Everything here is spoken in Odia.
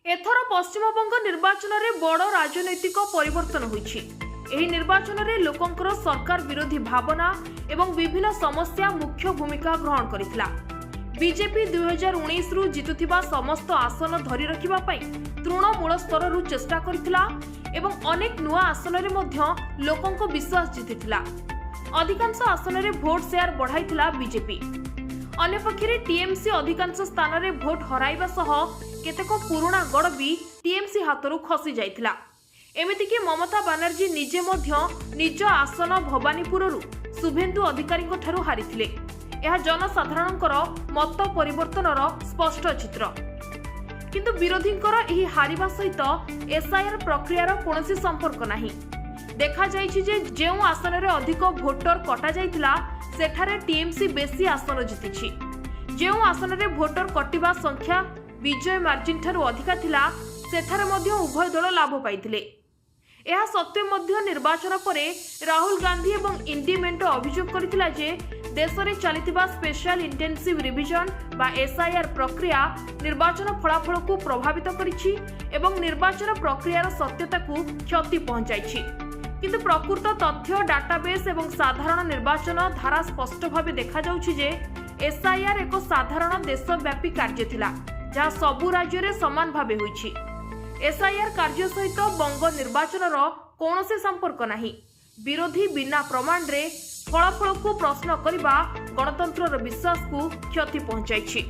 ଏଥର ପଶ୍ଚିମବଙ୍ଗ ନିର୍ବାଚନରେ ବଡ଼ ରାଜନୈତିକ ପରିବର୍ତ୍ତନ ହୋଇଛି। ଏହି ନିର୍ବାଚନରେ ଲୋକଙ୍କର ସରକାର ବିରୋଧୀ ଭାବନା ଏବଂ ବିଭିନ୍ନ ସମସ୍ୟା ମୁଖ୍ୟ ଭୂମିକା ଗ୍ରହଣ କରିଥିଲା। ବିଜେପି 2019ରୁ ଜିତୁଥିବା ସମସ୍ତ ଆସନ ଧରି ରଖିବା ପାଇଁ ତୃଣମୂଳ ସ୍ତରରୁ ଚେଷ୍ଟା କରିଥିଲା ଏବଂ ଅନେକ ନୂଆ ଆସନରେ ମଧ୍ୟ ଲୋକଙ୍କ ବିଶ୍ୱାସ ଜିତିଥିଲା। ଅଧିକାଂଶ ଆସନରେ ଭୋଟ ସେୟାର ବଢ଼ାଇଥିଲା ବିଜେପି। ଅନ୍ୟପକ୍ଷରେ ଟିଏମ୍ସି ଅଧିକାଂଶ ସ୍ଥାନରେ ଭୋଟ ହରାଇବା ସହ କେତେକ ପୁରୁଣା ଗଡ଼ ବି ଟିଏମ୍ସି ହାତରୁ ଖସି ଯାଇଥିଲା। ଏମିତିକି ମମତା ବାନାର୍ଜୀ ନିଜେ ମଧ୍ୟ ନିଜ ଆସନ ଭବାନୀପୁରରୁ ଶୁଭେନ୍ଦୁ ଅଧିକାରୀଙ୍କଠାରୁ ହାରିଥିଲେ। ଏହା ଜନସାଧାରଣଙ୍କର ମତ ପରିବର୍ତ୍ତନର ସ୍ପଷ୍ଟ ଚିତ୍ର। କିନ୍ତୁ ବିରୋଧୀଙ୍କର ଏହି ହାରିବା ସହିତ ଏସ୍ଆଇଆର୍ ପ୍ରକ୍ରିୟାର କୌଣସି ସମ୍ପର୍କ ନାହିଁ। ଦେଖାଯାଇଛି ଯେ ଯେଉଁ ଆସନରେ ଅଧିକ ଭୋଟର କଟାଯାଇଥିଲା, ସେଠାରେ ଟିଏମ୍ସି ବେଶୀ ଆସନ ଜିତିଛି। ଯେଉଁ ଆସନରେ ଭୋଟର କଟିବା ସଂଖ୍ୟା ବିଜୟ ମାର୍ଜିନ୍ ଠାରୁ ଅଧିକା ଥିଲା, ସେଠାରେ ମଧ୍ୟ ଉଭୟ ଦଳ ଲାଭ ପାଇଥିଲେ। ଏହା ସତ୍ତ୍ୱେ ମଧ୍ୟ ନିର୍ବାଚନ ପରେ ରାହୁଲ ଗାନ୍ଧୀ ଏବଂ ଇଣ୍ଡି ମେଣ୍ଟ ଅଭିଯୋଗ କରିଥିଲା ଯେ ଦେଶରେ ଚାଲିଥିବା ସ୍ପେଶାଲ ଇଣ୍ଟେନ୍ସିଭ୍ ରିଭିଜନ ବା ଏସ୍ଆଇଆର୍ ପ୍ରକ୍ରିୟା ନିର୍ବାଚନ ଫଳାଫଳକୁ ପ୍ରଭାବିତ କରିଛି ଏବଂ ନିର୍ବାଚନ ପ୍ରକ୍ରିୟାର ସତ୍ୟତାକୁ କ୍ଷତି ପହଞ୍ଚାଇଛି। କିନ୍ତୁ ପ୍ରକୃତ ତଥ୍ୟ, ଡାଟାବେସ୍ ଏବଂ ସାଧାରଣ ନିର୍ବାଚନ ଧାରା ସ୍ପଷ୍ଟ ଭାବେ ଦେଖାଯାଉଛି ଯେ ଏସ୍ଆଇଆର୍ ଏକ ସାଧାରଣ ଦେଶବ୍ୟାପୀ କାର୍ଯ୍ୟ ଥିଲା, ଯାହା ସବୁ ରାଜ୍ୟରେ ସମାନ ଭାବେ ହୋଇଛି। ଏସ୍ଆଇଆର୍ କାର୍ଯ୍ୟ ସହିତ ବଙ୍ଗ ନିର୍ବାଚନର କୌଣସି ସମ୍ପର୍କ ନାହିଁ। ବିରୋଧୀ ବିନା ପ୍ରମାଣରେ ଫଳାଫଳକୁ ପ୍ରଶ୍ନ କରିବା ଗଣତନ୍ତ୍ରର ବିଶ୍ୱାସକୁ କ୍ଷତି ପହଞ୍ଚାଇଛି।